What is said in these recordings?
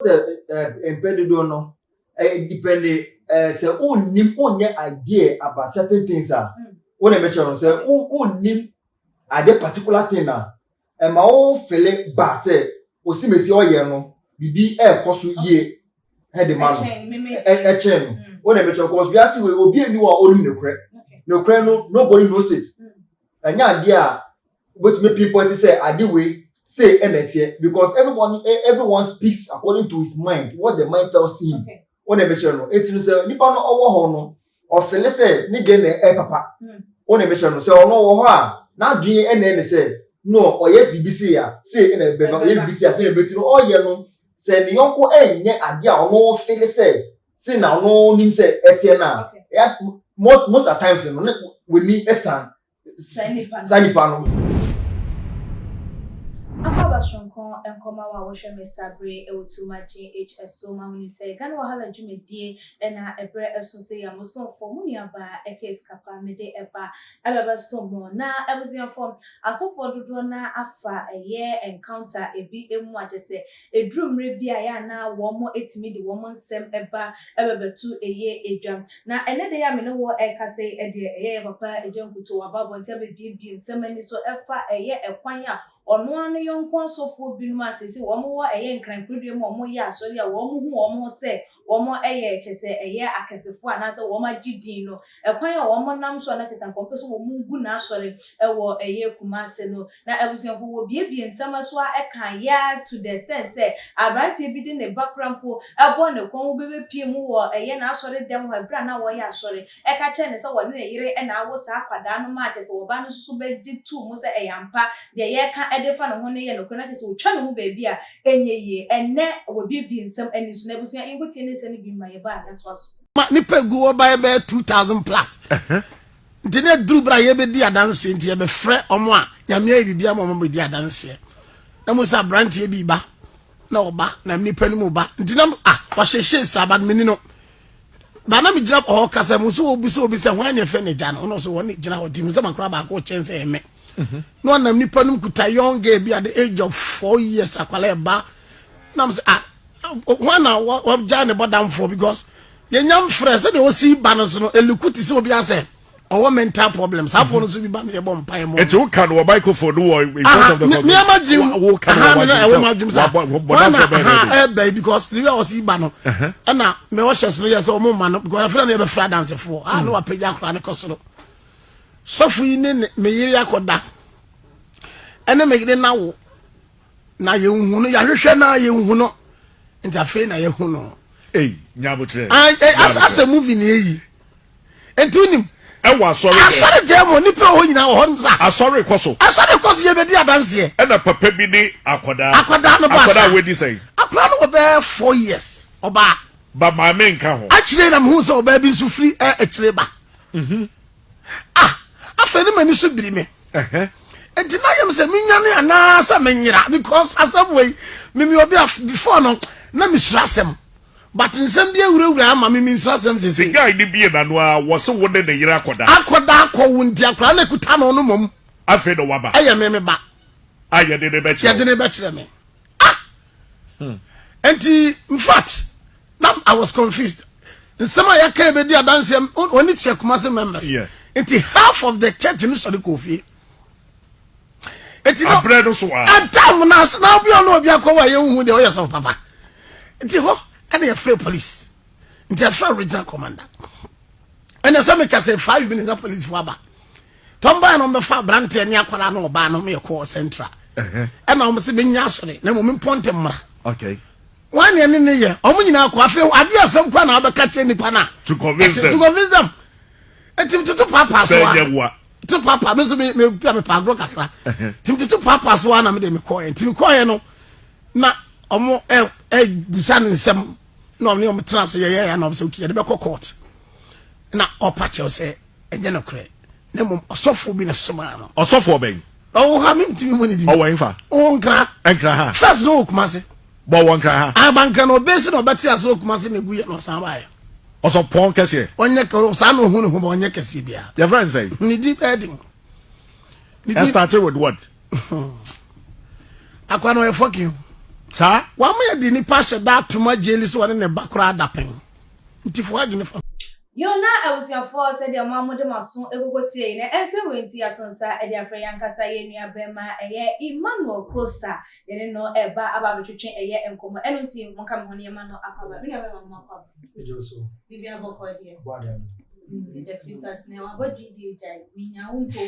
Sɛ mpɛn dodoɔ no depende sɛ wonnim, wonyɛ idea about certain things a, wo na ɛbɛkyerɛ no sɛ wonnim ade particular thing a ɛma wo fele ba sɛ osimesi ɔyɛ no biribi ɛrekɔ so yie ɛde ma no ɛkyɛn no. Wo na ɛbɛkyerɛ, cause wiase wei obi ani wɔ a onim nokorɛ nokorɛ no, nobody knows it. Ɛnyɛ adeɛ a wobɛtumi pinpoint sɛ ade wei sei ɛna ɛteɛ, because everyone speaks according to his mind, what the mind tells him. Wo na ɛbɛkyerɛ no. Eti no sɛ nipa no ɔwɔ hɔ no, ɔfeel sɛ ne deɛ na ɛyɛ papa. Wo na ɛbɛkyerɛ no sɛ ɔno ɔwɔ hɔ a n'adwene ɛna ɛne sɛ no ɔyɛ biribi sei a sei ɛna ɛbɛba, ɔyɛ biribi sei a sei na ɛbɛti no ɔyɛ no sɛ ne yɔnko ɛnyɛ adeɛ a ɔno feel sɛ sei na ɔno nim sɛ ɛteɛ no a, most at times no ne w'ani ɛsan saa nipa no. Akwaaba soronko nkɔma wo a wɔhwɛ me sabere ɛwɔ Tuma GH ɛso ma wonim sɛ Ghana Wahala dwumadie ɛna ɛberɛ ɛso sɛ yɛ amosomfoɔ mo nuabaa ɛka sikapa mede ɛba ɛbɛbɛso mo. Na abusuafoɔ, asɔfoɔ dodoɔ na afa ɛyɛ encounter ebi emu akyɛ sɛ eduru mmerɛ bi a yɛ ana wɔn etumi de wɔn nsɛm ɛba ɛbɛbɛto ɛyɛ edwam. Na ɛnɛ de yɛ a me ne wɔ ɛkasa yi, ɛdeɛ ɛyɛ yɛ papa Agya Nkuto waba abɔnten abɛbiebie nsɛm ani so ɛfa ɛyɛ ɛkwan a ɔno ara ne yɔnko asɔfoɔ binom a sɛsi wɔn wɔ ɛyɛ nkrankurodua mu a wɔyɛ asɔre a wɔn hu wɔn ho sɛ wɔn ɛyɛ kyɛ sɛ ɛyɛ akɛsefoɔ anaasɛ wɔn agye din no, ɛkwan a wɔn nam so a na kyɛ sɛ nkɔmpɛ so wɔn gu n'asɔre ɛwɔ ɛyɛ Kumase no. Na abusuafo wɔ biebie nsɛm so a ɛka ya to the extent sɛ aberanteɛ bi de ne ba kora mpo ɛbɔ ne kɔn ho bɛbɛpie mu wɔ ɛyɛ n'asɔre dɛm hɔ ɛberɛ a na wɔyɛ asɔre, ɛka kyerɛ ne sɛ wɔne ne yere ɛna awo saa akwadaa no, ma kyɛ sɛ wɔbaa no nso so bɛgye tuu mu sɛ ɛyɛ ampa, deɛ yɛka ɛde fa ne ho no yɛ nokorɛ, na kyɛ sɛ wɔtwa ne ho baabi a ɛnyɛ yie. Ɛnnɛ wɔbiebie nsɛm ani so na abusua yɛnkɔtie ne nsɛm no bi ma yɛba a yɛatoa so. Ma nipa gu hɔ bɛyɛ 2,000 plus, nti ne duru bere a yɛbɛdi adanseɛ, nti yɛbɛfrɛ ɔmo a Nyame ayɛ biribi ama ɔmo bɛdi adanseɛ, na mo sɛ aberanteɛ bi ba na ɔba na nipa no mu ba, nti na ah wahyehyɛ saa ba meni no ba na megyina hɔ kasa mu sɛ obi sɛ obi sɛ hwan ne ɛfɛ ne gya no, ɔno sɛ wɔne gyina hɔ, nti sɛ makora baako kyɛn sɛ ɛmɛ na ɔnam nipa no mu kuta young girl bi at the age of 4 years, akwala ɛba nam sɛ ah hwan na wagya ne bɔdamfoɔ, because yɛnya mfrɛ sɛdeɛ ɔsi ba no so no, ɛlook te sɛ obi asɛ ɔwɔ mental problem. Saa foɔ no nso bi ba no, yɛbɔ mpaeɛ mu. Nti woka no wɔ microphone no wɔ in front of the congregation? Adwene woka no wɔ ɛwɔ ma adwene sa hwan na aha ɛbɛ yi, because the way a ɔsi ba no ɛna mɛ ɔhyɛ so no yɛ sɛ ɔmo ma no, because afei na yɛbɛfrɛ adansefoɔ a na wapagya akora ne kɔ soro. Sɔfo yi ne me yere akɔda ɛne me yere nawo na yɛnhu no, yɛahwehwɛ na yɛnhu no, nti afei na yɛhu no. Ei, nyabotrɛ. Asɛ movie na eyi nti wonim. Ɛwɔ asɔre. Asɔre dɛm mu nipa wɔ hɔ nyinaa wɔ hɔ sa. Asɔre kɔ so. Asɔre kɔ so, yɛbɛdi adanseɛ. Ɛna papa bi ne akwadaa. Akwadaa no bɔ asa. Akwadaa wedi sɛn? Akwadaa no wɔ bɛyɛ 4 years, ɔbaa. Ba maame nka ho. Akyire na mehu sɛ ɔbaa bi nso firi akyire ba. Ah, afei ne m'ani so biri me, nti na yɛm sɛ menyane anaasɛ menyera, because asɛm wei mimi obi a before no na mesuro asɛm, but nsɛm bi awurawura ama me mensuro asɛm sese. The guy ni bie n'ano a wɔse wo ne ne yere akɔda. Akɔda akɔwo, nti akwadaa no ekuta no mom. Afei na waba. Ɛyɛ me ba. A yɛde ne bɛkyerɛ. Yɛde ne bɛkyerɛ me. Ah, nti in fact na I was confused. Nsɛm a yɛka yɛbɛdi adanseɛ wɔne tia Kumase members, nti half of the church no sɔre kɔ fie. Eti no abrɛ no so a. Ɛtam na na obi ɔno obi akɔ wɔ yɛn hu deɛ ɔyɛ sɔfo papa, nti hɔ ɛna yɛfrɛ police, nti yɛfrɛ regional commander, ɛna sɛ meka sɛ 5 minutes na police fo aba. Tɔmba no bɛfa aberanteɛ ne akwadaa no ɔbaa no yɛ kɔɔ central, ɛna wɔn sɛ bɛnya asɔre na mmom mpɔnte mmra. Wɔn ne ɛne ne yɛ wɔn nyinaa kɔ. Afei adeɛ asɛm kora na abɛka kyerɛ nipa na to convince them. To convince them. Nti tutu paapaa so a sɛ wa tutu paapaa mi nso mi mi bia mi pa agorɔ kakra, nti tutu paapaa so a na mi de mi kɔɔ yɛ, nti mi kɔɔ yɛ no na wɔn ɛ ɛ busa ne nsɛm na wɔn ne wɔn tena ase yɛ yɛ na wɔn sɛ okay, yɛde bɛkɔ court na ɔpa kyɛw sɛ ɛnyɛ nokorɛ na mmom ɔsɔfoɔ bi na somaa no. Ɔsɔfoɔ bɛn? Ɔwɔ ha, mi ntumi mu ne di. Ɔwɔ nfa? Ɔwɔ Nkra. Nkra ha. First no wɔ Kumase. Bɔ wɔ Nkra ha. Abankra na ɔbɛsi na ɔbɛte ase wɔ Kumase na egu yɛ na ɔsan baayɛ. Ɔsɔpɔn kɛseɛ. Ɔnyɛ kɛ saa na ohun ne ho ba, ɔnyɛ kɛseɛ biara. Yɛfrɛ n sɛn? Ne di bɛɛ den. Ne di started with what? Akwa na ɔyɛ fucking. Saa. Wama yɛde nnipa ahyɛ da atom agyeli sɛ ɔne ne ba koraa da pɛn. Nti fa w'adwene fa. Yoo na abusuafoɔ sɛdeɛ mo a mode mo aso koko tie yi no ɛnsɛm wei nti yɛato nsa de afrɛ yɛn ankasa yɛn nua bɛɛma ɛyɛ Emmanuel Kosa yɛne no ɛɛba aba abɛtwetwe ɛyɛ nkɔmmɔ ɛno nti monka me ho na yɛma no akwaaba me nua bɛɛma mo akwaaba. Megye wo so. Biribiara bɔkɔɔ deɛ. Ɔbɔ adeɛ ano. Meda Kristo ase na wabɔ dwe deɛ gyae menya wo mpo.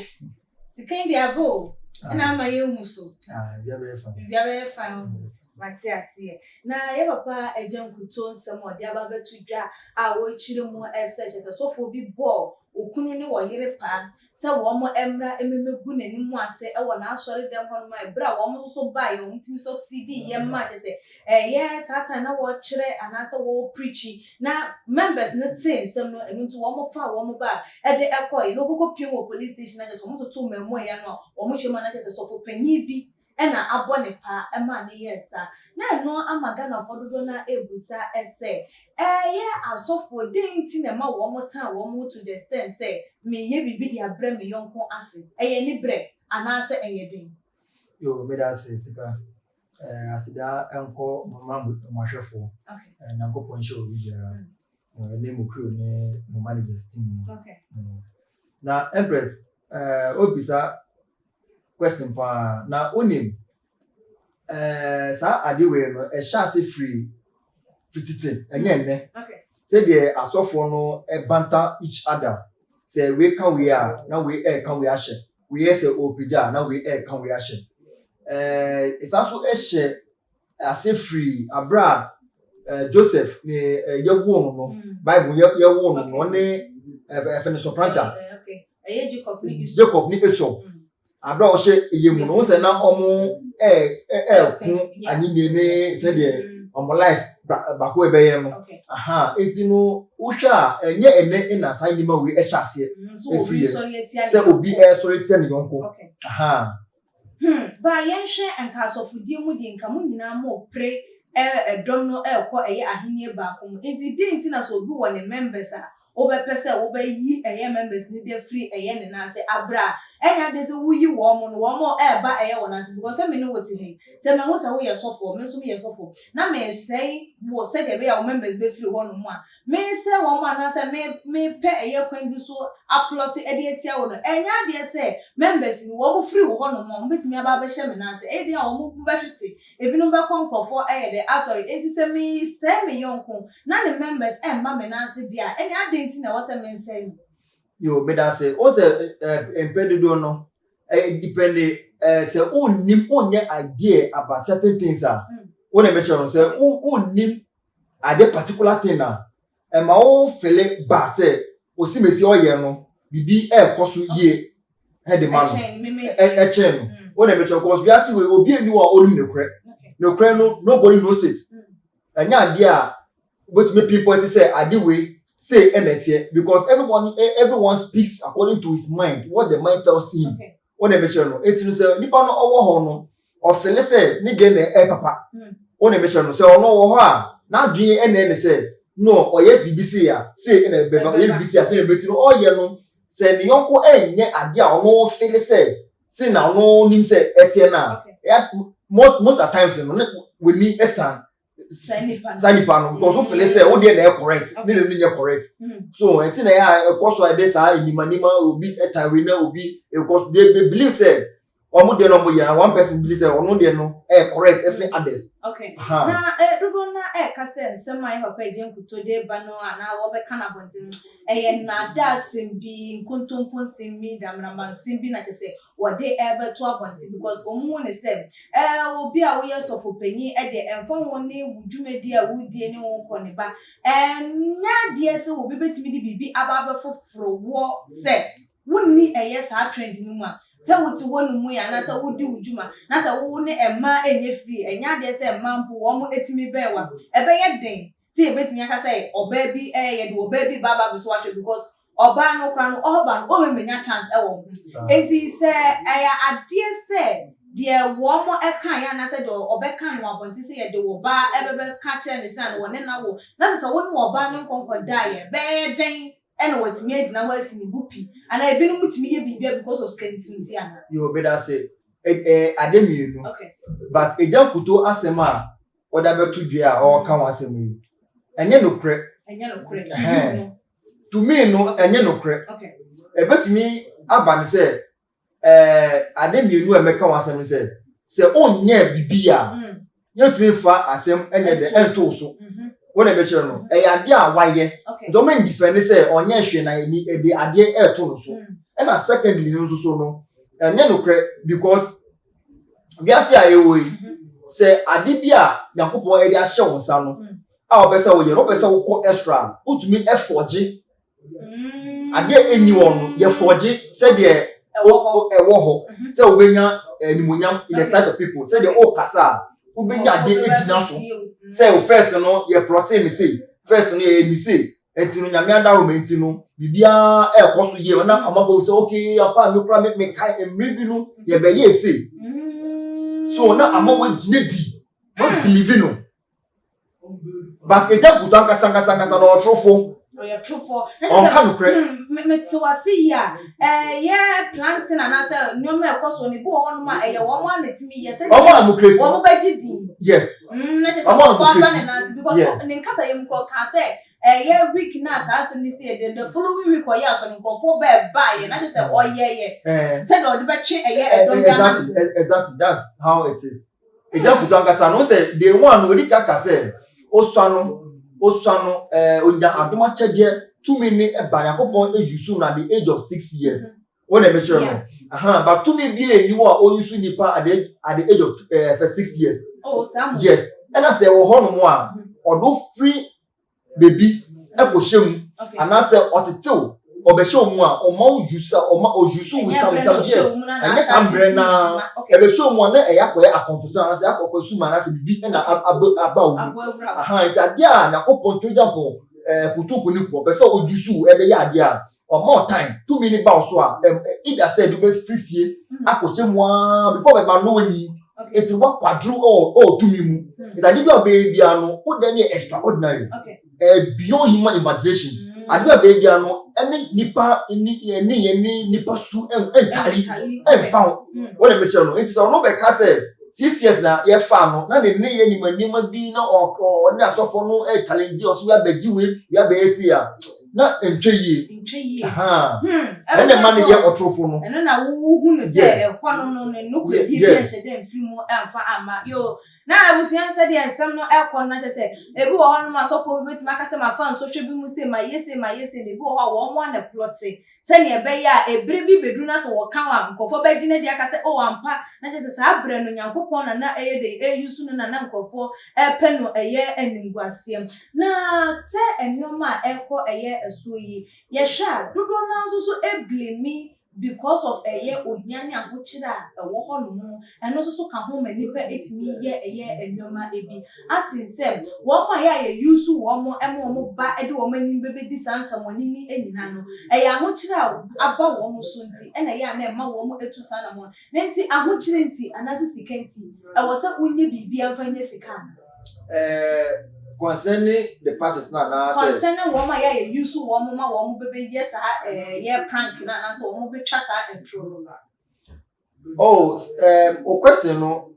Sika yi deɛ aba o, ɛna ama yɛnhu so. Ah, biribiara bɛyɛ fine. Biribiara bɛyɛ fine o. Mate aseɛ. Na yɛ papa Agya Nkuto nsɛm a ɔde aba abɛto dwa a ɔrekyerɛ mu sɛ kyerɛ sɛ sɔfoɔ bi bɔɔ okunu ne ɔyere paa sɛ wɔn mmra mmɛgu n'anim ase wɔ n'asɔredɛm hɔnom a ɛberɛ a wɔn nso so baeɛ wɔn tumi succeedii yɛ maa kyerɛ sɛ ɛyɛ saa time na wɔrekyerɛ anaasɛ wɔrepreachi Na members no tee nsɛm no, ɛno nti wɔn faa wɔn ba a ɛde ɛkɔɔe, na wɔkɔkɔ piem wɔ police station na kyerɛ sɛ wɔn totoo mmaamua yi ano a wɔn hyɛ mu a na kyerɛ sɛ sɔfo panyin bi na abɔ ne paa ɛmaa no yɛɛ saa. Na ɛno ama Ghanafoɔ dodoɔ no ara ɛrebusa sɛ, ɛyɛ asɔfoɔ dɛn nti na ɛma wɔn tan wɔn ho to the extent sɛ mereyɛ biribi de abrɛ me yɔnko ase? Ɛyɛ anibrɛ anaasɛ ɛyɛ dɛn? Yo, meda ase Sika. Eh, aseda nkɔ mma mo ahwɛfoɔ. Eh, Nyankopɔn nhyɛ obi biara. Mm. Eh, ne mo crew ne mo managers team no. Okay. Na Empress, eh, obisa question paa. Na onim, eh, saa ade wei no, ɛhyɛ ase firi fitete, ɛnyɛ nnɛ. Okay. Sɛdeɛ asɔfoɔ no banta each other, sɛ wei ka wei a, na wei ɛreka wei ahyɛ. Wei yɛ sɛ ɔrepagya a, na wei ɛreka wei ahyɛ. Ɛɛ ɛsan nso hyɛ ase firi abere a ɛɛ Joseph ne ɛɛ yɛwoo no no, Bible yɛ yɛwoo no no, ɔne ɛɛ ɛfɛ no sɔpranta. Jacob ne Esau. Abere a ɔhyɛ ɛyɛ mu no, wɔn sɛ na wɔn ɛɛ ɛɛko anyimie ne sɛdeɛ wɔn life baako ɛbɛyɛ no. Aha, eti no wohwɛ a ɛnyɛ ɛnɛ na saa nneɛma wei ɛhyɛ aseɛ efiri yɛ sɛ obi ɛresɔre tia ne yɔnko. Aha. Hmm, ba yɛnhwɛ nka asɔfodie mu deɛ nka mo nyinaa mo repere ɛdɔm no ɛrekɔ ɛyɛ ahennie baako mu nti deɛn nti na sɛ obi wɔ ne members a wobɛpɛ sɛ wobɛyi ɛyɛ members no de afiri ɛyɛ ne nan ase aberɛ a ɛnyɛ adeɛ sɛ woyi wɔn no wɔn ɛreba ɛyɛ wɔn ase because sɛ me ne wo te ha yi sɛ mahu sɛ woyɛ sɔfoɔ me nso meyɛ sɔfoɔ na mesɛe wo sɛdeɛ ɛbɛyɛ a wo members bɛfiri hɔ nom a mesɛe wɔn anaasɛ me mepɛ ɛyɛ kwan bi so aplɔte ɛde atia wo no ɛnyɛ adeɛ sɛ members no wɔn firi wo hɔ nom a wɔn bɛtumi aba abɛhyɛ me nan ase ɛyɛ deɛ a wɔn bɛhwete Ebinom bɛkɔ nkorɔfoɔ ɛyɛ dɛ asɔre enti sɛ mesɛe me yɔnko na ne members ɛmma me nan ase deɛ a ɛneɛ adɛn nti na ɛwɔ sɛ mensɛe no? Yo, medase. Wohu sɛ eh, mpɛn dodoɔ no, eh, depende eh, sɛ wonnim, wonyɛ idea about certain things a, wo na mekyerɛ no, sɛ wonnim ade particular thing a, ɛma wo fele ba sɛ osimesi ɔyɛ no biribi ɛrekɔ so yie ɛde ma no ɛkyɛn no wo na ɛbɛkyɛ cause wiase wei obi ani wɔ a ɔnim nokorɛ nokorɛ no nobody knows it ɛnyɛ adeɛ a wobɛtumi pinpoint sɛ ade wei sei ɛna ɛteɛ because everyone everyone speaks according to his mind what the mind tells him. Okay. Wo na mekyerɛ no. Enti no sɛ nipa no ɔwɔ hɔ no, ɔfele sɛ ne deɛ na ɛyɛ papa. Wo na mekyerɛ no. Sɛ ɔno ɔwɔ hɔ a, n'adwene ɛna ɛne sɛ, no, ɔyɛ biribi sei a, sei ɛna ɛbɛba, ɔyɛ biribi sei a, sei na ɛbɛba. Enti no ɔyɛ no, sɛ ne yɔnko ɛnyɛ adeɛ a ɔno fele sɛ sei na ɔno nim sɛ ɛteɛ no a, most most at times no, ne w'ani ɛsan saa nipa no because wo fele sɛ wo deɛ na ɛyɛ correct ne deɛ no nyɛ correct so ɛti na ɛyɛ a ɛkɔ so a ɛde saa enima nima obi ɛta wei na obi ɛkɔ so they believe sɛ wɔn deɛ no wɔn yɛ na one person believe sɛ ɔno deɛ no ɛyɛ correct ɛsen others. Okay. Na eh, dodoɔ no ɛka sɛ nsɛm a yɛ papa agya nkuto de ba no anaa wɔbɛka no abɔnten no ɛyɛ nnaadaa asɛm bi nkontompo nsɛm bi damanama nsɛm bi na kyɛ sɛ wɔde rebɛto abɔnten because wɔn hu no sɛ ɛɛ obi a woyɛ sɔfo panyin ɛdeɛ ɛnfa ho ne wo dwumadie a wodie ne wo nkɔ ne ba ɛnyɛ adeɛ sɛ obi bɛtumi de biribi aba abɛfoforo woɔ sɛ wonni ɛyɛ saa trend no mu a sɛ wote hɔ no mu yɛ anaasɛ wodi wo dwuma na sɛ wo ne mmaa ɛnyɛ free ɛnyɛ adeɛ sɛ mmaa mpo wɔn ɛtumi bɛn wa ɛbɛyɛ den sɛ yɛbɛtumi aka sɛ ɔbaa bi ɛɛ yɛde ɔbaa bi ba aba abɛso ahwɛ because ɔbaa no koraa no ɔba no ɔmmɛnya chance ɛwɔ ho nti sɛ ɛyɛ adeɛ sɛ deɛ wɔn ɛka yɛ anaasɛ deɛ ɔbɛka no wɔ abɔnten sɛ yɛde ɔbaa ɛbɛbɛka kyerɛ ne sɛ ano wɔne na wo na sɛ sɛ wo ne ɔbaa no nkɔnkɔ da yɛ bɛyɛ dɛn ɛna watumi agyina hɔ asi ne bo pi anaa ebinom tumi yɛ biribi because of sika nti nti anaa. Yoo medase. Ɛɛ ade mmienu. But Agya Nkuto asɛm a ɔde abɛto dwa a ɔreka ho asɛm yi, ɛnyɛ nokorɛ. Ɛnyɛ nokorɛ. To you no. To me no, ɛnyɛ nokorɛ. Ɛbɛtumi aba no sɛ ɛɛ ade mmienu a mɛka ho asɛm no sɛ, sɛ onyɛɛ biribi a, yɛntumi mfa asɛm ɛnyɛ dɛ ɛnto wo so. Wo na ɛbɛkyerɛ no. Ɛyɛ adeɛ a wayɛ. Nti ɔma ndifɛnde sɛ ɔnyɛ hwee na yɛni ɛde adeɛ ɛɛto no so. Ɛna secondly no nso so no, ɛnyɛ nokorɛ because wiase a yɛwɔ yi, sɛ ade bi a Nyankopɔn ɛde ahyɛ wo nsa no, a wɔpɛ sɛ woyɛ no, wopɛ sɛ wokɔ extra a, wotumi ɛfɔgye adeɛ a ɛnni hɔ no, yɛfɔgye sɛdeɛ ɛwɔ hɔ sɛ wobɛnya animuonyam in the sight of people, sɛdeɛ ɔrekasa a wobɛnya adeɛ agyina so sɛ o first no yɛ plɔtee me sei, first no yɛyɛ me sei, nti no Nyame adaworoma nti no biribiara ɛrekɔ so yie na amanfoɔ sɛ okay ampa me kora me mekae mmerɛ bi no yɛbɛyɛɛ sei, so na ama woagyina di, woabelieve no. But Agya Nkuto ankasa ankasa ankasa no ɔtorofo. Ɔyɛ torofo. Ɔnka nokorɛ. Mete wase yi a, ɛyɛ planting anaasɛ nneɛma a ɛkɔ so no, ebi wɔ hɔnom a ɛyɛ wɔn a na ɛtumi yɛ sɛdeɛ Wɔn a nokorɛ ti. Wɔn bɛgye din. Yes. Na kyerɛ sɛ Wɔn a wɔn nokorɛ aba ti. ne nan ase because ne nkasa yɛ mu korɔ ɔkaa sɛ ɛyɛ week na saa asɛm no si the following week ɔyɛ asɔre nkurɔfoɔ bɛɛ baayɛ na kyerɛ sɛ ɔyɛyɛ sɛdeɛ ɔde bɛtwe ɛyɛ ɛdɔm bi ama. Exactly, that's how it is. Agya Kutu ankasa no sɛ day one no odi ka ka sɛ osua no osua no ɛɛ onya adom akyɛdeɛ tumi ne ɛba Nyankopɔn eyusu no at the age of 6 years. Wɔn na ɛbɛkyerɛ no aha, but tumi bi eni hɔ a oyusu nipa at the age of for 6 years. Oh, saa mo. Yes, ɛna sɛ ɛwɔ hɔ nom a ɔdo firi beebi ɛkɔhyɛ mu anaasɛ ɔtetew ɔbɛhyɛ wɔn mu a ɔma wo use a ɔma ɔuse wo Ɛnyɛ sam berɛ na sam ɔhyɛ yes wo mu na ɛnyɛ saa n'asase mmerɛ di naa dwuma. Okay. Ɛbɛhyɛ wɔn mu a na ɛyɛ akɔyɛ akɔnfoso anaasɛ akɔkɔ sum anaasɛ biribi ɛna aba aba wo mu. Aboa wura wo. Aha, nti adeɛ a Nyankopɔn Twagyampɔn kutuku ne ku ɔpɛ sɛ ɔuse wo ɛbɛyɛ adeɛ a ɔma wo time tumi ne ba wo so a either sɛ ɛde wobɛfiri fie akɔhyɛ mu aa before bɛba no wanyi nti wakwadoro ɛwɔ tumi mu nti adeɛ bi a ɔbɛyɛ biara no wo deɛ no yɛ extraordinary, beyond human imagination. Adeɛ a ɔbɛyɛ biara no ɛne nipa ni ɛne yɛn ne nipa su ɛntali ɛnfa ho. Wɔn na ɛbɛkyerɛ no nti sɛ ɔno bɛka sɛ 6 years na yɛfa no na ne ne yɛ nima nneɛma bi na ɔ ɔ ɔne asɔfo no ɛ challenge ɔso wi abɛgye wei wi abɛyɛ si a na ntwa yie. Ntwa yie. Ɛna ɛma no yɛ ɔtorofo no. Ɛno na wohu no sɛ ɛhɔ no no ne nokorɛ bi nhyɛ dɛ mfiri mu ɛmfa amma yo. Na abusua no sɛdeɛ nsɛm no ɛkɔ no na kyerɛ sɛ ebi wɔ hɔ nom asɔfoɔ bi bɛtumi aka sɛ mafa nsɔhwɛ bi mu se mayɛ se mayɛ se, na ebi wɔ hɔ a wɔn mo ana plɔte sɛnea ɛbɛyɛ a ebere bi bɛduru na sɛ wɔka a nkurɔfoɔ bɛgyina di aka sɛ oh ampa, na kyerɛ sɛ saa berɛ no Nyankopɔn na na ɛyɛ den ɛyi so no na na nkurɔfoɔ ɛpɛ no ɛyɛ animguaseɛ. Na sɛ nneɛma a ɛkɔ ɛyɛ ɛsoɔ yi yɛhwɛ a dodoɔ naa nso so eblame because of ɛyɛ ohia ne ahokyere a ɛwɔ hɔ nom no, ɛno nso so ka ho ma nipa etumi yɛ ɛyɛ nneɛma ebi asen sɛ wɔn a yɛ a yɛ use wɔn ɛma wɔn ba ɛde wɔn anim bɛbɛdi saa nsɛmɔne ni nyinaa no, ɛyɛ ahokyere a aba wɔn so nti ɛna ɛyɛ a na ɛma wɔn etu saa na wɔn na nti ahokyere nti anaasɛ sika nti ɛwɔ sɛ wonyɛ biribi amfa nyɛ sika ana? Concerning the pastors na anaasɛ Concerning wɔn a yɛ a yɛ use wɔn ma wɔn bɛbɛyɛ saa yɛ prank na anaasɛ wɔn bɛtwa saa ntoro no. Oh, o question no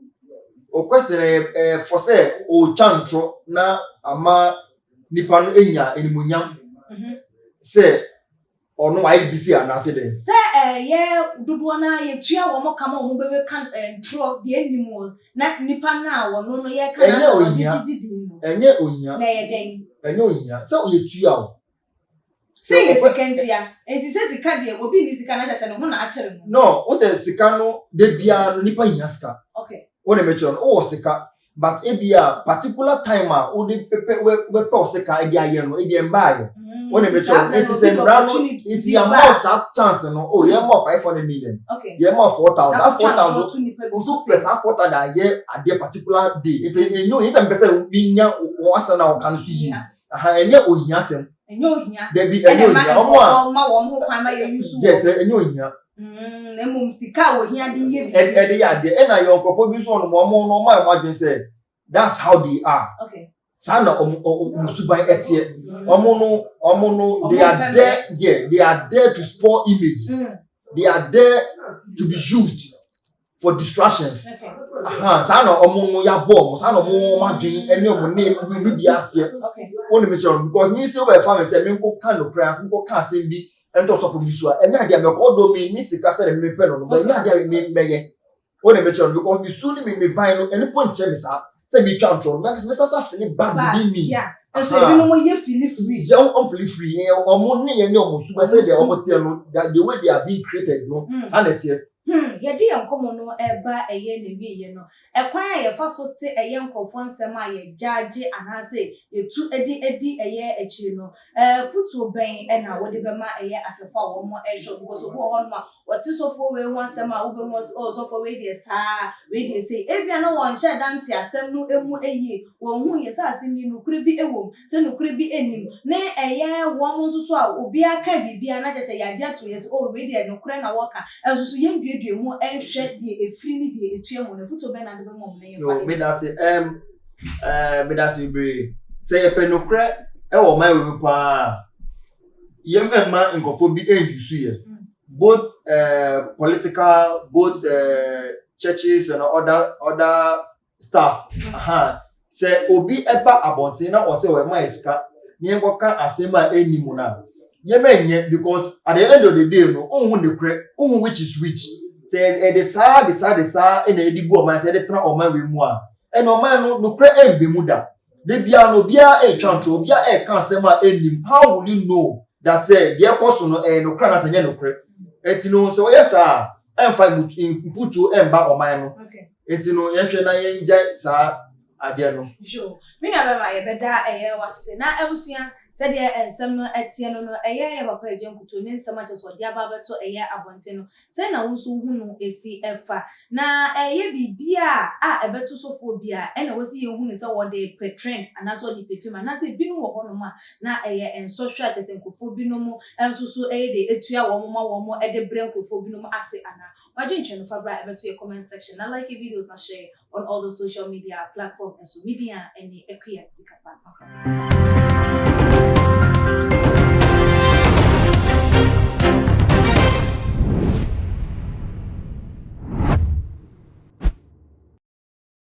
o question yɛ fɔ sɛ otwa ntorɔ na ama nipa no enya animuonyam sɛ ɔno wayɛ bibi si anaasɛ dɛ? Sɛ ɛyɛ dodoɔ no a yɛtua wɔn kama wɔn bɛbɛka ntorɔ deɛ anim wɔ na nipa no a wɔno no yɛka Ɛnyɛ n'asɛm ɔde ohia. didi din no. Ɛnyɛ ohia. Na ɛyɛ dɛn? Ɛnyɛ ohia sɛ ɔyɛ tua o. Sɛ yɛ sika ntia nti sɛ sika deɛ obi ni sika na kyerɛ sɛ ne ho na akyere no. No, o tɛ sika no de biara no nipa hia sika. Wɔn na ɛmɛkyerɛ no wowɔ sika, but ebi a particular time a wode pɛpɛ wobɛpɛ wo sika ɛde ayɛ no ebi ɛmbaayɛ. Wɔn na ɛmɛkyerɛ no nti sɛ mmara no nti yɛama wo saa chance no o, yɛma wo 500 million, yɛma wo 4,000, that 4,000 nso pɛ saa 4,000 ayɛ adeɛ particular day nti enyo ohia sɛ mpɛ sɛ minya wɔn asɛm na wɔka no so yie aha, ɛnyɛ ohia asɛm. Ɛnyɛ ohia. Dabi, ɛnyɛ ɛna ɛma ohia ɔmo a nkurɔfoɔ ma wɔn ho kwan ma yɛ use. Yes, ɛnyɛ ohia. Na mmom sika a ohia de yɛ biribi. Ɛde yɛ adeɛ ɛna yɛ nkurɔfoɔ bi nso wɔn ɔmo no ɔmo ayɛ ɔmo adwene sɛ that's how they are. Saa na ɔmo suban ɛteɛ. Ɔmo no they are there, yeah, they are there to spoil images. They are there to be used. For distractions. Aha, saa na ɔmo no yabɔ ɔmo, saa na ɔmo ɔmo adwene ɛne ɔmo ne ne bi ateɛ. Wɔn ne mi kyerɛ no because mi sɛ wɔbɛfa mi sɛ mi nko ka nokora, mi nko ka asɛm bi ɛntɔ sɔfo bi so a, ɛnyɛ adeɛ a mɛkɔ ɔdɔ mi ni sika sɛ ɛmi pɛ no no, but ɛnyɛ adeɛ a mi mɛyɛ. Wɔn ne mi kyerɛ no because mi su ne mi mi ban no, ɛne po nkyɛn mi saa sɛ mi twa ntɔn no, mi sasa feel bad within me. Nso ebinom yɛ feel free. Yɛn wɔn feel free, yɛn wɔn ne yɛn ne wɔn su bɛ sɛ deɛ wɔn teɛ no, the way they are being created no, saa na ɛteɛ. Yɛde yɛn nkɔmmɔ no ɛreba ɛyɛ n'awieeɛ no, ɛkwan a yɛfa so te ɛyɛ nkurɔfoɔ nsɛm a yɛgyaagye anaasɛ yɛtu de di ɛyɛ akyire no, afotuo bɛn na wode bɛma ɛyɛ ahwɛfoɔ a wɔn ɛrehwɛ wo? Because obi wɔ hɔnom a, wɔte sɔfoɔ wei ho asɛm a, wobɛhu ɔse, oh, sɔfoɔ wei deɛ saa, wei deɛ sei. Ebia na wɔnhyɛɛ da nte asɛm no mu yie, wɔnhuiɛ sɛ asɛm yi nokorɛ bi wɔ mu, sɛ nokorɛ bi nni mu. Ne ɛyɛ wɔn nso so a, obiara ka biribiara na kyerɛ sɛ yɛagye ato yɛn sɛ, oh, wei deɛ nokorɛ na wɔka. Nso so yɛnduadua mu nhwɛ deɛ ɛfiri ne deɛ ɛtua mu no, afotuo bɛn na wode bɛma wɔn na yɛmfa Yo, meda ase. Um, uh, meda ase bebree. Sɛ yɛpɛ nokorɛ wɔ ɔman wei mu paa, yɛmma nkurɔfoɔ bi nsusu yɛ. Both political, both churches and other staffs. Aha. Sɛ obi ɛba abɔnten na ɔsɛ ɔma yɛ sika na yɛnkɔka asɛm a ɛnni mu no a, yɛma nyɛ, because at the end of the day no, wohu nokorɛ, wohu which is which. Sɛ yɛde saa de saa de saa ɛna yɛde bu ɔman, sɛ yɛde tena ɔman wei mu a, ɛna ɔman no nokorɛ ɛmba mu da. De biara no, obiara ɛretwa ntorɔ, obiara ɛreka asɛm a ɛnnim. How will you know that sɛ deɛ ɛkɔ so no ɛyɛ nokorɛ anaasɛ ɛnyɛ nokorɛ? Enti no, sɛ wɔyɛ saa a, ɛmfa mputuo ɛmba ɔman no. Enti no, yɛnhwɛ na yɛngyae saa adeɛ no. Yo, me nua bɛma yɛbɛda ɛyɛ wase na abusua, sɛdeɛ nsɛm no ɛteɛ no no, ɛyɛ yɛ papa Agya Nkuto ne nsɛm akyɛ sɛ ɔde aba abɛto ɛyɛ abɔnten no, sɛn na wo nso wohu no ɛsi ɛfa na ɛyɛ biribiaa a ɛbɛto sɔfoɔ biaa ɛna ɛwɔ sɛ yɛhu no sɛ wɔde pɛ trend anaasɛ ɔde pɛ fame, anaasɛ ebinom wɔ hɔnom a na ɛyɛ nsɔhwɛ a kyerɛ sɛ nkurɔfoɔ binom nso so ɛyɛ deɛ ɛtua wɔn ma wɔn de brɛ nkurɔfoɔ binom ase anaa. W'adwenkyerɛ no, fa bra ɛbɛto yɛ comment section na like videos na share on all the social media platform. Nso media ɛne Akua Sikapa.